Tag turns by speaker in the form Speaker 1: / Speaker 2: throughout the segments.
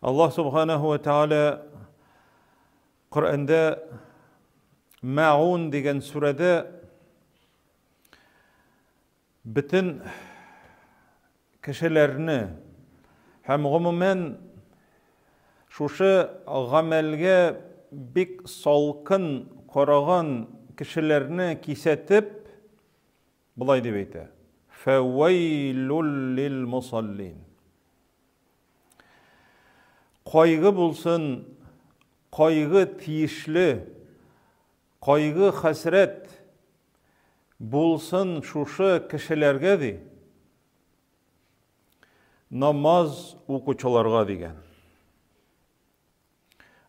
Speaker 1: Аллаһ субханаһу ва тааля Коръәндә Мәун дигән сүрәдә бөтен кешеләрне һәм гомумән шушы гамәлгә бик салкын караган кешеләрне кисәтеп болай дип әйтә: Фәвәйлул лил мусаллин. Кайгы булсын, кайгы тиешле, кайгы хәсрәт булсын шушы кешеләргә ди. Намаз укучыларга дигән.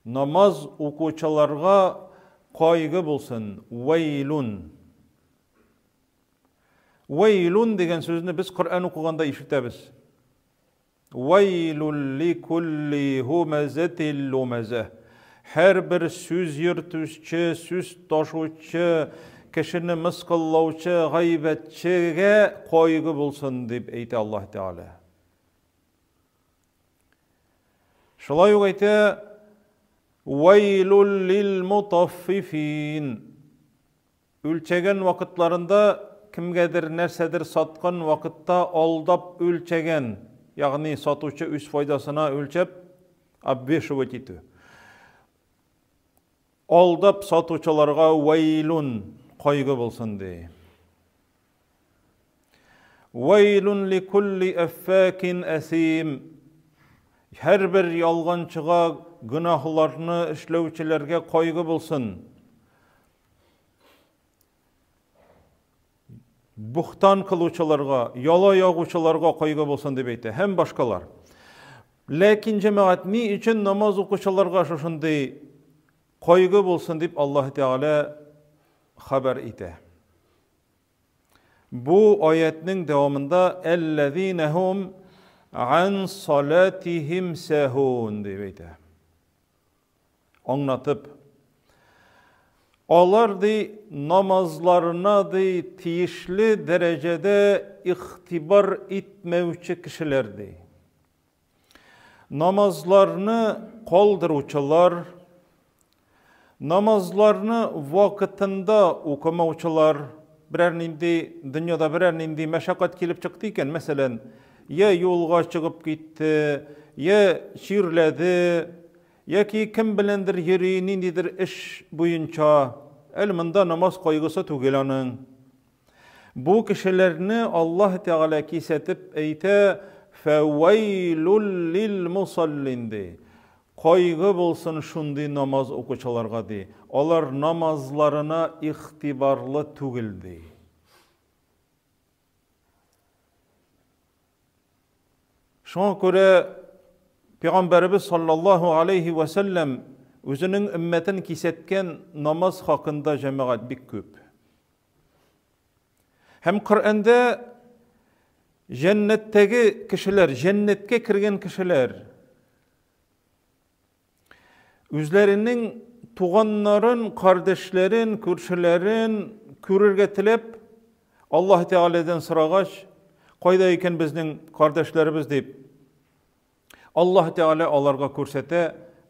Speaker 1: Намаз укучыларга кайгы булсын, вәйлун. Вәйлун дигән сүзне без Коръән укыганда ишетәбез. Вәйлун ликулли һумәзәтил лумәзә. Һәрбер сүз йөртүче, сүз ташучы, кешене мыскыллаучы, гайбәтчегә кайгы булсын, дип әйтә Аллаһ Тәгалә. Шулай ук әйтә, Вәйлул лил мутаффифин. Үлчәгән вакытларында кемгәдер нәрсәдер саткан вакытта алдап үлчәгән, ягъни сатучы үз файдасына үлчәп, обвешивать итү. Алдап сатучыларга вәйлун кайгы булсын ди. Вәйлун ликулли әффәкин әсим. Һәрбер ялганчыга, гөнаһларны эшләүчеләргә кайгы булсын. Бухтан кылучыларга, яла ягучыларга кайгы булсын дип әйтә һәм башкалар. Ләкин җәмәгать ни өчен намаз укучыларга шушындый кайгы булсын дип Аллаһ Тәгалә хәбәр итә? Бу аятьнең дәвамында әлләзинә һум ан салатихим сахун дип әйтә. Аңлатып, алар ди намазларына ди тиешле дәрәҗәдә игътибар итмәүче кешеләр ди. Намазларны калдыручылар, намазларны вакытында укымаучылар, берәр нинди дөньяда берәр нинди мәшәкать килеп чыкты икән, мәсәлән, я юлга чыгып китте, я чирләде, яки кем беләндер йөри, ниндидер эш буенча, әле монда намаз кайгысы түгел аның. Бу кешеләрне Аллаһ Тәгалә кисәтеп әйтә, Фәвәйлул лил мусаллин ди. Кайгы булсын шундый намаз укучыларга ди. Алар намазларына игътибарлы түгел ди. Шуңа күрә Пәйгамбәребез саллаллаһу алейхи ва сәлләм үзенең өммәтен кисәткән намаз хакында җәмәгать бик күп. Һәм Коръәндә җәннәттәге кешеләр, җәннәткә кергән кешеләр үзләренең туганнарын, кардәшләрен, күршеләрен күрергә теләп, Аллаһ Тәгаләдән сорагач, кайда икән безнең кардәшләребез дип, Аллаһ Тәгалә аларга күрсәтә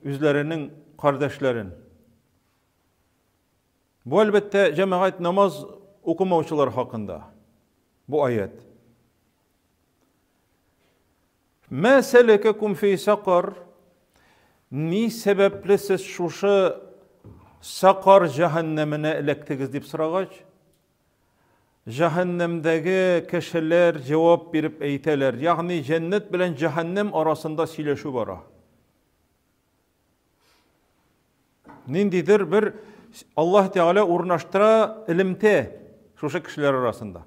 Speaker 1: үзләренең кардәшләрен. Бу, әлбәттә, җәмәгать намаз укымаучылар хакында. Бу аят. Мә сәләкәкум фи сакар. Ни сәбәпле сез шушы сакар җәһәннәменә эләктегез дип сорагач, җәһәннәмдәге кешеләр җавап биреп әйтәләр. Ягъни җәннәт белән җәһәннәм арасында сөйләшү бара. Ниндидер бер Аллаһ Тәгалә урнаштыра элемтә шушы кешеләр арасында.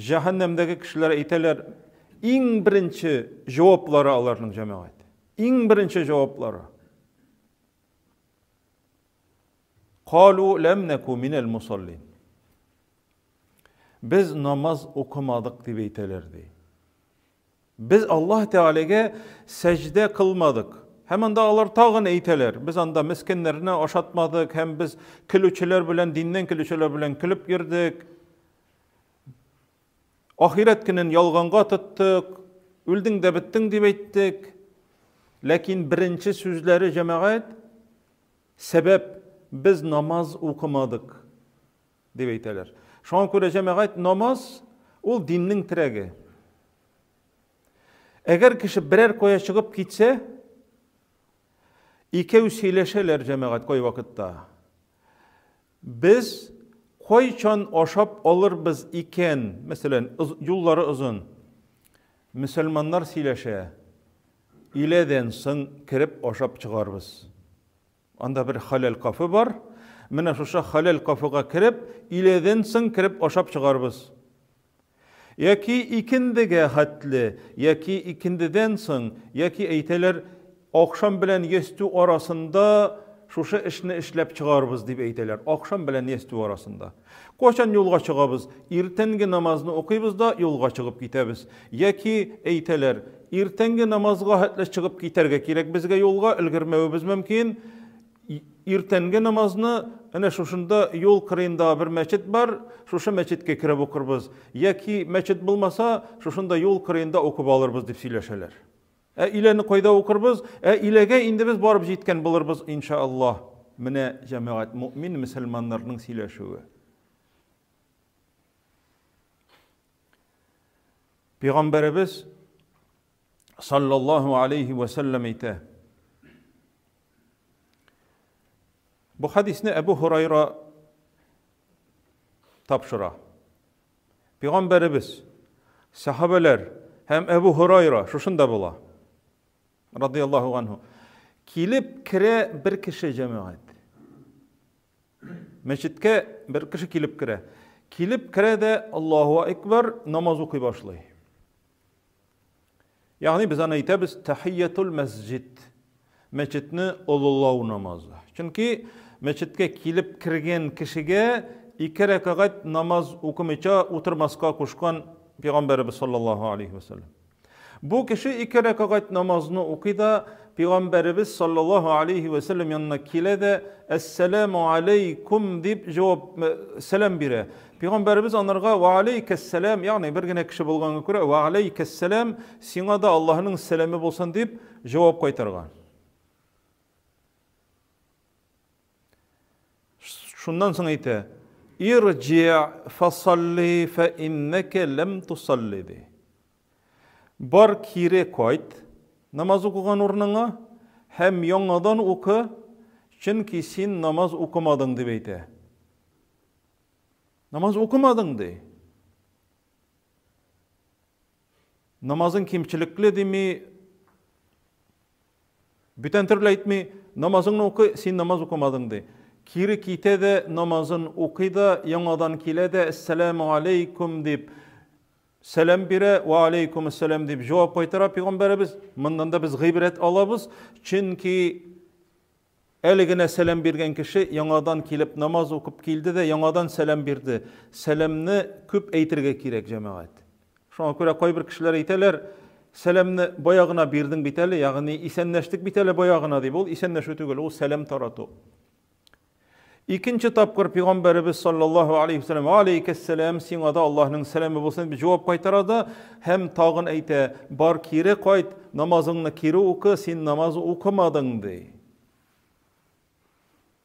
Speaker 1: Җәһәннәмдәге кешеләр әйтәләр, иң беренче җаваплары аларның җәмәгать. Иң беренче җаваплары. Калу ләм нәку минәл мусаллин. Без намаз укымадык дип әйтәләр ди. Без Аллаһ Тәгаләгә сәҗдә кылмадык. Һәм анда алар тагын әйтәләр, без анда мескеннәрне ашатмадык һәм без көлүчеләр белән, диннән көлүчеләр белән көлеп йөрдек. Ахирәт көнен ялганга тоттык, үлдең дә беттең дип әйттек. Ләкин беренче сүзләре җәмәгать сәбәп без намаз укымадык дип әйтәләр. Шуңа күрә җәмәгать намаз ул диннең терәге. Әгәр кеше берәр кая чыгып китсә, икәү сөйләшәләр җәмәгать кай вакытта. Без кайчан ашап алырбыз икән, мәсәлән, юллары озын. Мөселманнар сөйләшә. Иләдән соң кереп ашап чыгарбыз. Анда бер халәл кафе бар. Менә шушы халәл кафега кереп, иләдән соң кереп ашап чыгарбыз. Яки икендегә хәтле, яки икендедән соң, яки әйтәләр, ахшам белән ястү арасында шушы эшне эшләп чыгарбыз дип әйтәләр. Ахшам белән ястү арасында. Кайчан юлга чыгабыз? Иртәнге намазны укыйбыз да юлга чыгып китәбез. Яки әйтәләр, иртәнге намазга хәтле чыгып китәргә кирәк безгә юлга, өлгермәвебез мөмкин. Иртәнге намазны әнә шушында юл кырыенда бер мәчет бар, шушы мәчеткә кереп укырбыз. Яки мәчет булмаса, шушында юл кырыенда укып алырбыз дип сөйләшәләр. Ә иләне кайда укырбыз? Ә иләгә инде без барып җиткән булырбыз, иншаллаһ. Менә җәмәгать мөмин мөселманнарның сөйләшүе. Пәйгамбәребез саллаллаһу алейхи ва сәлләм әйтә. Бу хадисне Әбу Һурайра тапшыра. Пәйгамбәребез, сахабәләр һәм Әбу Һурайра шушында була. Радияллаһу анһу. Килеп керә бер кеше җәмәгать. Мәчеткә бер кеше килеп керә. Килеп керә дә Аллаһу акбар намаз укый башлый. Ягъни без аны әйтәбез тахиятул мәсҗид. Мәчетне олылау намазы. Чөнки мәчеткә килеп кергән кешегә ике рәкәгать намаз укымыйча утырмаска кушкан Пәйгамбәребез саллаллаһу алейхи вәсәлләм. Бу кеше ике рәкәгать намазны укый да, Пәйгамбәребез саллаллаһу алейхи вә сәлләм янына килә дә, Әссәламу алейкум дип җавап сәлам бирә. Пәйгамбәребез анарга ва алейкәссәлам, ягъни бер генә кеше булганга күрә, ва алейкәссәлам, сиңа да Аллаһның сәламе булсын дип җавап кайтарган. Шуннан соң әйтә, Ирҗи фасалли фа иннәкә ләм тусалли ди. Бар кире кайт намаз укыган урыныңа һәм яңадан укы, чөнки син намаз укымадың дип әйтә. Намаз укымадың ди. Намазың кимчелекле дими, бүтән төрле әйтми, намазыңны укы, син намаз укымадың ди. Кире китә дә намазын укый да, яңадан килә дә, әссәламу алейкум дип сәлам бирә, ва алейкум әссәлам дип җавап кайтара пәйгамбәребез. Моннан да без гыйбрәт алабыз, чөнки әле генә сәлам биргән кеше яңадан килеп намаз укып килде дә яңадан сәлам бирде. Сәламне күп әйтергә кирәк, җәмәгать. Шуңа күрә кайбер кешеләр әйтәләр, сәламне бая гына бирдең бит әле, ягъни исәнләштек бит әле бая гына дип. Ул исәнләшү түгел, ул сәлам тарату. Икенче тапкыр пәйгамбәребез саллаллаһу алейхи вәсәлләм, алейкәссәлам, сиңа да Аллаһның сәламе булсын дип җавап кайтара да һәм тагын әйтә, бар кире кайт, намазыңны кире укы, син намаз укымадың ди.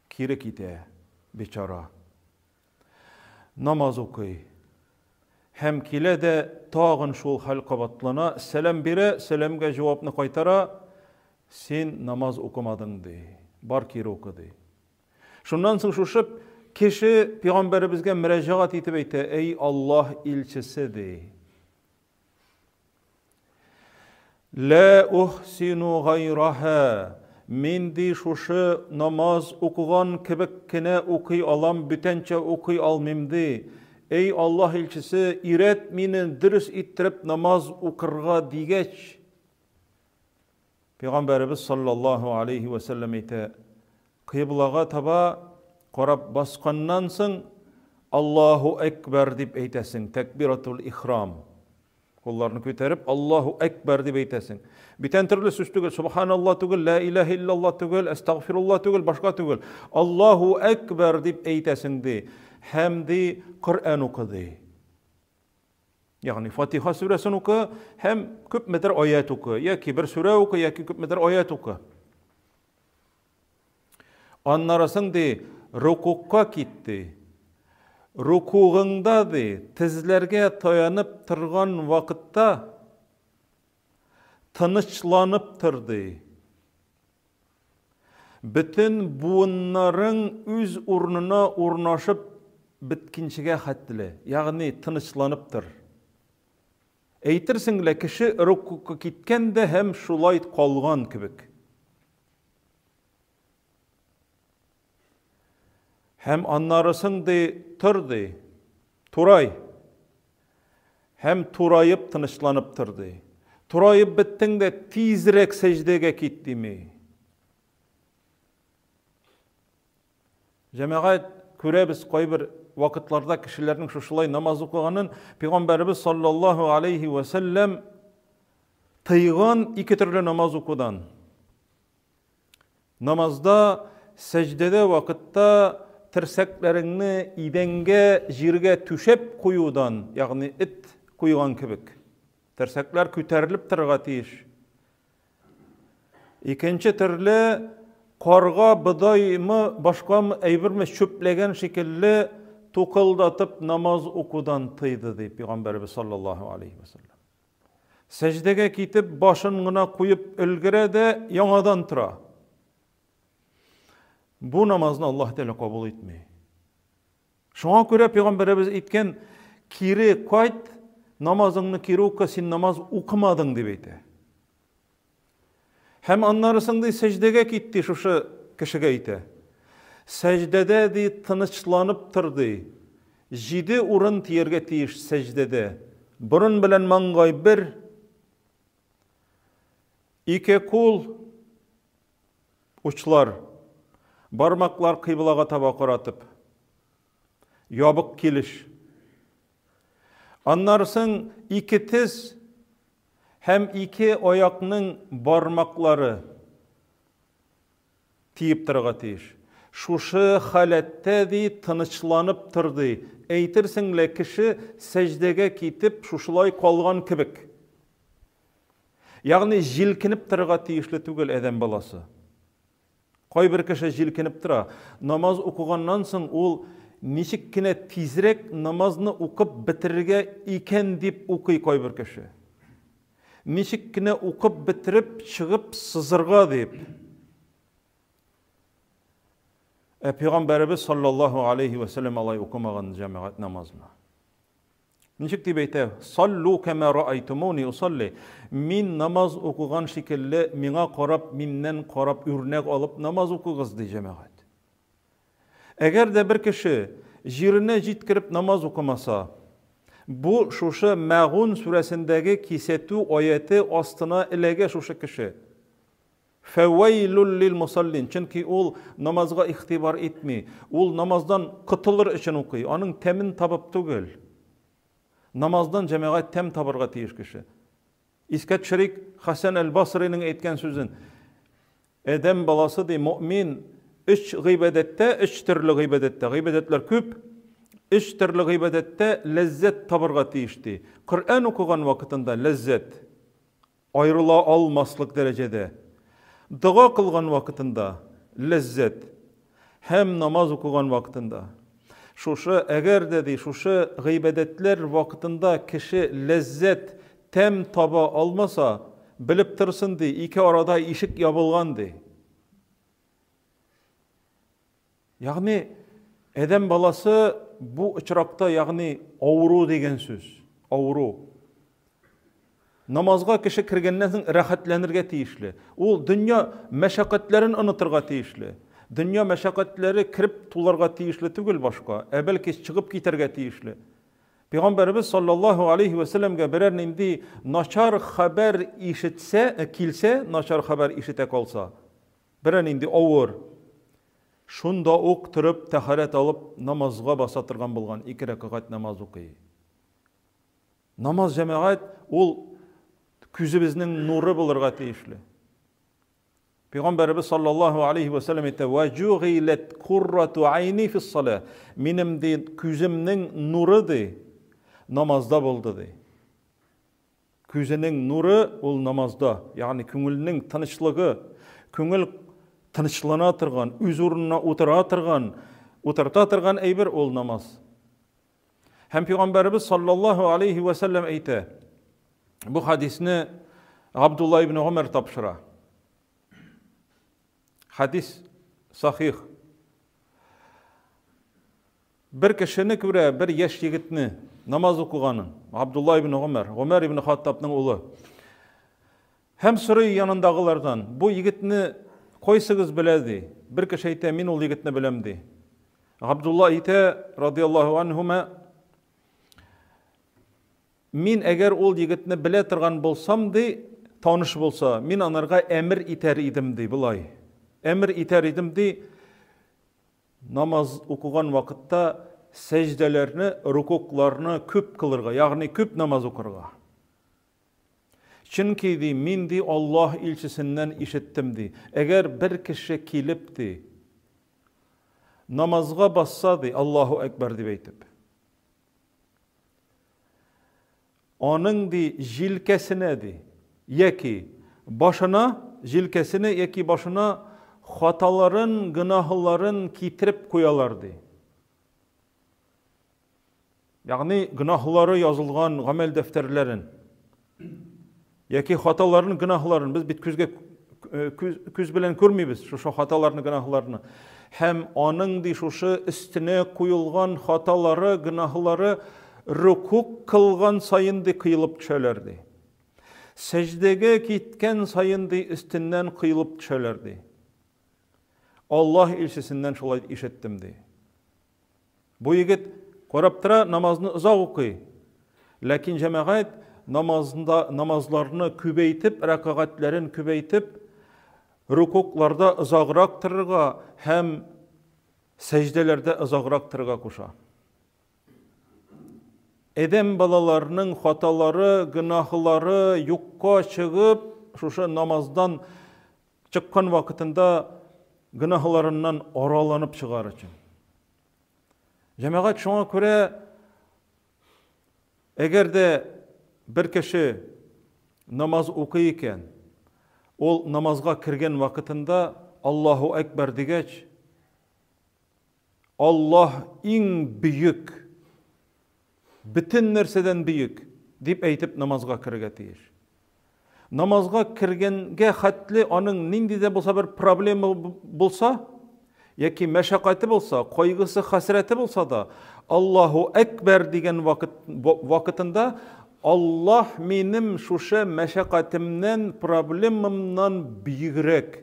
Speaker 1: Кире китә бичара. Намаз укый. Һәм килә дә тагын шул хәл кабатлана, сәлам бирә, сәламгә җавапны кайтара, син намаз укымадың ди. Бар кире укы ди. Шуннан соң шушы кеше пәйгамбәребезгә мөрәҗәгать итеп әйтә, әй Аллаһ илчесе ди. Лә ухсину гайраһа. Мин ди шушы намаз укыган кебек кенә укый алам, бүтәнчә укый алмыйм ди. Эй Аллаһ илчесе, өйрәт мине дөрес иттереп намаз укырга дигәч, Пәйгамбәребез саллаллаһу алейхи вә сәлләм әйтә, кыйблага таба карап басканнан соң Аллаһу әкбәр дип әйтәсең, тәкбиратул ихрам. Кулларны күтәреп Аллаһу әкбәр дип әйтәсең. Бүтән төрле сүз түгел, субханаллаһ түгел, ла илаһа иллаллаһ түгел, әстәгъфируллаһ түгел, башка түгел. Аллаһу әкбәр дип әйтәсең ди. Һәм ди Коръән укы ди. Ягъни Фатиха сүрәсен укы һәм күпмедер аят укы, яки бер сүрә укы, яки күпмедер аят укы. Аннарысын ди, рукукка кит ди. Рукугыңда ди, тезләргә таянып торган вакытта тынычланып тор ди. Бөтен буыннарың үз урынына урнашып беткенчегә хәтле, ягъни тынычланып тор. Әйтерсең лә кеше рукукка киткән дә һәм шулай калган кебек. Һәм аннарысын ди, тор ди, турай. Һәм тураеп тынычланып тор ди. Тураеп беттең дә тизрәк сәҗдәгә кит дими. Җәмәгать күрәбез кайбер вакытларда кешеләрнең шушылай намаз укыганын Пәйгамбәребез саллаллаһу алейхи ва сәлләм тыйган ике төрле намаз укудан. Намазда, сәҗдәдә вакытта терсәкләреңне идәнгә, җиргә түшәп куюдан, ягъни эт куйган кебек. Терсәкләр күтәрелеп торырга тиеш. Икенче төрле карга бодаймы, башкамы әйберме чүпләгән шикелле тукылдатып намаз укудан тыйды, ди Пәйгамбәребез саллаллаһу алейхи ва саллям. Сәҗдәгә китеп, башын гына куеп өлгерә дә яңадан тора. Бу намазны Аллаһ Тәгалә кабул итми. Шуңа күрә пәйгамбәребез әйткән, кире кайт, намазыңны кире укы, син намаз укымадың дип әйтә. Һәм аннары соң ди сәҗдәгә кит ди шушы кешегә әйтә. Сәҗдәдә ди тынычланып тор ди. Җиде урын тияргә тиеш сәҗдәдә. Борын белән маңгай бер, ике кул, учлар, бармаклар кыйблага таба каратып. Ябык килеш. Аннары соң ике тез Һәм ике аякның бармаклары тиеп торырга тиеш. Шушы халәттә, ди, тынычланып тор, ди. Әйтерсең лә кеше сәҗдәгә китеп шушылай калган кебек. Ягъни җилкенеп торырга тиешле түгел адәм баласы. Кайбер кеше җилкенеп тора. Намаз укыганнан соң ул ничек кенә тизрәк намазны укып бетерергә икән дип укый кайбер кеше. Ничек кенә укып бетереп чыгып сызырга дип. Ә пәйгамбәребез саллаллаһу алейхи ва сәлләм алай укымаган җәмәгать намазны. Ничек дип әйтә? Саллу кама раайтумуни усалли. Мин намаз укыган шикелле, миңа карап, миннән карап үрнәк алып намаз укыгыз, ди җәмәгать. Әгәр дә бер кеше җиренә җиткереп намаз укымаса, бу шушы Мәгун сүрәсендәге кисәтү аяте астына эләгә шушы кеше. Фәвәйлүл лил мусаллин. Чөнки ул намазга игътибар итми. Ул намаздан котылыр өчен укый, аның тәмен табып түгел. Намаздан җәмәгать тәм табырга тиеш кеше. Искә төшерик Хәсән әл-Басриның әйткән сүзен. Адәм баласы ди, мөмин өч гыйбадәттә, өч төрле гыйбадәттә, гыйбадәтләр күп, өч төрле гыйбадәттә ләззәт табырга тиеш ди. Коръән укыган вакытында ләззәт. Аерыла алмаслык дәрәҗәдә. Дога кылган вакытында, ләззәт. Һәм намаз укыган вакытында. Шушы, әгәр дә ди, шушы гыйбадәтләр вакытында кеше ләззәт, тәм таба алмаса, белеп торсын ди, ике арада ишек ябылган ди. Ягъни адәм баласы бу очракта, ягъни авыру дигән сүз, авыру. Намазга кеше кергәннән соң рәхәтләнергә тиешле. Ул дөнья мәшәкатьләрен онытырга тиешле. Дөнья мәшәкатьләре кереп туларга тиешле түгел башка, ә бәлки чыгып китәргә тиешле. Пәйгамбәребез саллаллаһу алейхи ва сәлләмгә берәр нинди начар хәбәр ишетсә, килсә, начар хәбәр ишетә калса, берәр нинди авыр, Шунда ук торып, тәһарәт алып, намазга баса торган булган, ике рәкәгать намаз укый. Намаз җәмәгать ул күзебезнең нуры булырга тиешле. Пәйгамбәребез саллаллаһу алейхи ва сәлләм әйтә: "Ва җугилат куррату айни фис сала". Минем ди күземнең нуры ди намазда булды ди. Күзенең нуры ул намазда, ягъни күңелнең тынычлыгы, күңел тынычлана торган, үз урынына утыра торган, утырта торган әйбер ул намаз. Һәм пәйгамбәребез саллаллаһу алейхи ва сәлләм әйтә. Бу хадисне Абдулла ибн Гомәр тапшыра. Хадис сахих. Бер кешене күрә, бер яшь егетне намаз укыганын, Абдулла ибн Гомәр, Гомәр ибн Хаттабның улы. Һәм сорый янындагылардан, бу егетне кайсыгыз белә ди. Бер кеше әйтә, мин ул егетне беләм ди. Габдулла әйтә, радиаллаһу анһума, мин әгәр ул егетне белә торган булсам ди, таныш булса, мин анарга әмер итәр идем ди, болай. Әмер итәр идем ди, Намаз укыган вакытта сәҗдәләрне, рукукларны күп кылырга, ягъни күп намаз укырга. Чөнки, ди, мин, ди, Аллаһ илчесеннән ишеттем, ди, әгәр бер кеше килеп, ди, намазга басса, ди, Аллаһу әкбәр дип әйтеп, Аның, ди, җилкәсенә, ди, яки башына, җилкәсенә яки башына хаталарын, гөнаһларын китереп куялар, ди. Ягъни гөнаһлары язылган гамәл дәфтәрләрен яки хаталарын, гөнаһларын без бит күзгә күз, күз белән күрмибез шушы хаталарны, гөнаһларны. Һәм аның ди шушы өстенә куелган хаталары, гөнаһлары рукук кылган саен ди кыелып төшәләр ди. Сәҗдәгә киткән саен ди өстеннән кыелып төшәләр ди. Аллаһ илчесеннән шулай ишеттем ди. Бу егет карап тора, намазны озак укый. Ләкин җәмәгать намазында намазларны күбәйтеп, рәкәгатьләрен күбәйтеп, рукукларда озаграк торырга һәм сәҗдәләрдә озаграк торырга куша. Адәм балаларының хаталары, гөнаһлары юкка чыгып, шушы намаздан Чыккан вакытында гөнаһларыннан араланып чыгар өчен. Җәмәгать шуңа күрә әгәр дә бер кеше намаз укый икән, ул намазга кергән вакытында Аллаһу әкбәр дигәч, Аллаһ иң бөек, бөтен нәрсәдән бөек, дип әйтеп намазга керергә тиеш. Намазга кергәнгә хәтле аның нинди дә булса бер проблема булса, яки мәшәкате булса, кайгысы, хәсрәте булса да, Аллаһу әкбәр дигән вакыт, вакытында Аллаһ минем шушы мәшәкатемнән, проблемамнан бөегрәк.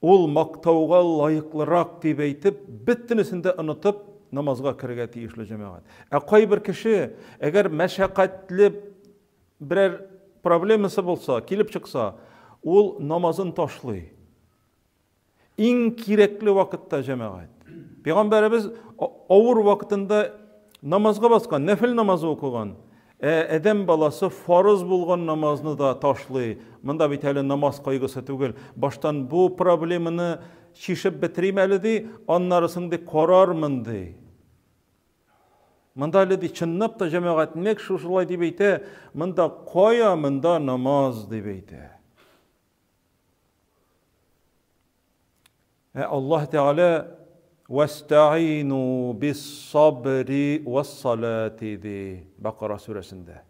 Speaker 1: Ул мактауга лаеклырак дип әйтеп, бөтенесен дә онытып, намазга керергә тиешле җәмәгать. Ә кайбер кеше, әгәр мәшәкатьле берәр проблемасы булса, килеп чыкса, ул намазын ташлый. Иң кирәкле вакытта җәмәгать. Пәйгамбәребез авыр вакытында намазга баскан, нәфел намазы укыган. Ә адәм баласы фарыз булган намазны да ташлый. Монда бит әле намаз кайгысы түгел. Баштан бу проблеманы чишеп бетерим әле ди, аннарысын ди карармын ди. Монда әле ди чынлап та җәмәгать нәкъ шушылай дип әйтә, монда кая монда намаз дип әйтә. Ә Аллаһ Тәгалә Вәстәгыйну бис-сабри вәс-салати ди Бакара сүрәсендә.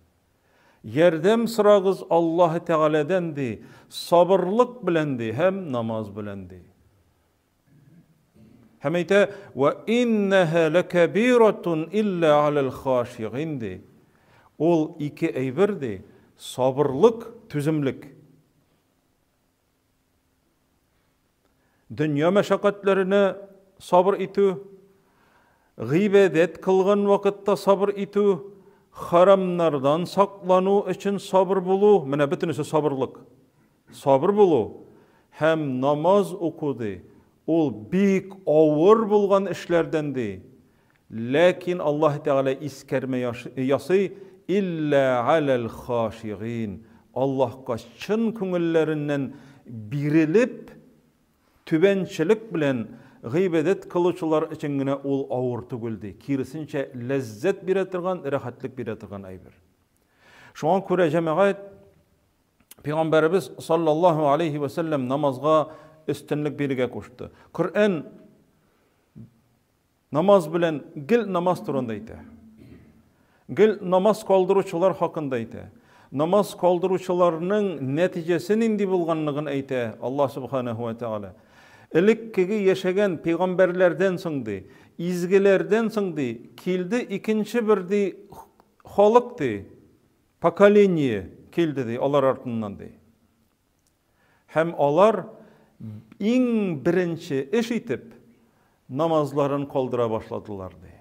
Speaker 1: Ярдәм сорагыз Аллаһ Тәгаләдән ди, сабырлык белән ди һәм намаз белән ди. Һәм әйтә, "Ва иннаһа лакабиратун илля алал хашигин" ди. Ул ике әйбер ди, сабырлык, түземлек. Дөнья мәшәкатьләренә сабыр итү, гыйбадәт кылган вакытта сабыр итү, харамнардан саклану өчен сабыр булу, менә бөтенесе сабырлык. Сабыр булу һәм намаз уку ди, ул бик авыр булган эшләрдән ди. Ләкин Аллаһ Тәгалә искәрмә ясый, Илля галәл хашигыйн, Аллаһка чын күңелләреннән бирелеп, түбәнчелек белән гыйбадәт кылучылар өчен генә ул авыр түгел, ди. Киресенчә, ләззәт бирә торган, рәхәтлек бирә торган әйбер. Шуңа күрә җәмәгать Пәйгамбәребез саллаллаһу алейхи ва сәлләм намазга өстенлек бирергә кушты. Коръән намаз белән гел намаз турында әйтә. Гел намаз калдыручылар хакында әйтә. Намаз калдыручыларның нәтиҗәсе нинди булганлыгын әйтә Аллаһ субханаһу ва тааля. Элеккеге яшәгән пәйгамбәрләрдән соң ди, изгеләрдән соң ди, килде икенче бер ди халык ди, поколение килде ди, алар артыннан ди. Һәм алар иң беренче эш итеп намазларын калдыра башладылар ди.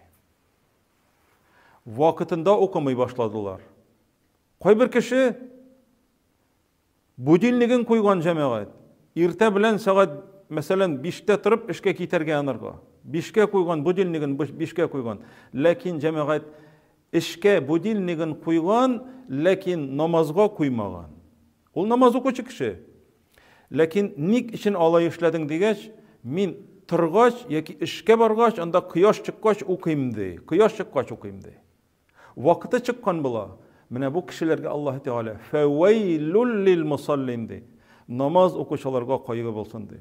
Speaker 1: Вакытында укымый башладылар. Кайбер кеше будильнигын куйган җәмәгать. Иртә белән сәгать, мәсәлән, 5тә торып эшкә китәргә анарга. 5кә куйган будильнигын 5кә куйган. Ләкин җәмәгать эшкә будильнигын куйган, ләкин намазга куймаган. Ул намаз укучы кеше. Ләкин ник өчен алай эшләдең дигәч, мин торгач яки эшкә баргач, анда кояш чыккач укыйм ди. Кояш чыккач укыйм ди. Вакыты чыккан була. Менә бу кешеләргә Аллаһ Тәгалә фәвәйлүл лил мусаллин ди. Намаз укучыларга кайгы булсын ди.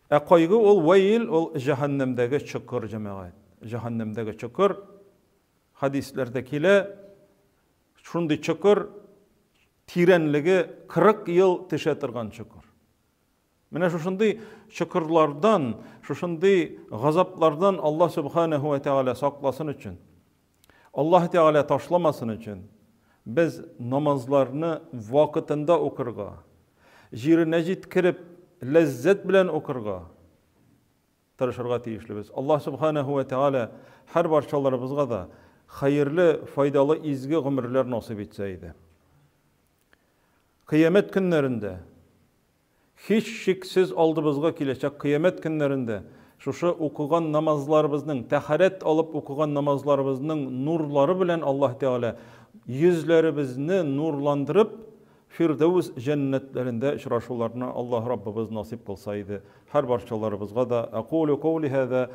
Speaker 1: Ә кайгы ул вәйл ул җәһәннәмдәге чокыр җәмәгать. Җәһәннәмдәге чокыр хадисләрдә килә. Шундый чокыр тирәнлеге 40 ел төшә торган чокыр. Менә шушындый чокырлардан, шушындый газаплардан Аллаһ Субханаһу ва Тәгалә сакласын өчен, Аллаһ Тәгалә ташламасын өчен без намазларны вакытында укырга, җиренә җиткереп, ләззәт белән укырга тырышырга тиешлебез. Аллаһ Субханаһу ва Тәгалә һәр барчаларыбызга да хәерле, файдалы, изге гомерләр насыйп итсә иде. Кыямәт көннәрендә Һичшиксез алдыбызга киләчәк кыямәт көннәрендә шушы укыган намазларыбызның, тәһарәт алып укыган намазларыбызның нурлары белән Аллаһ Тәгалә йөзләребезне нурландырып, Фирдәүс җәннәтләрендә очрашуларны Аллаһ Раббыбыз насыйп кылса иде һәрбарчаларыбызга да. Әкулю каули һәза.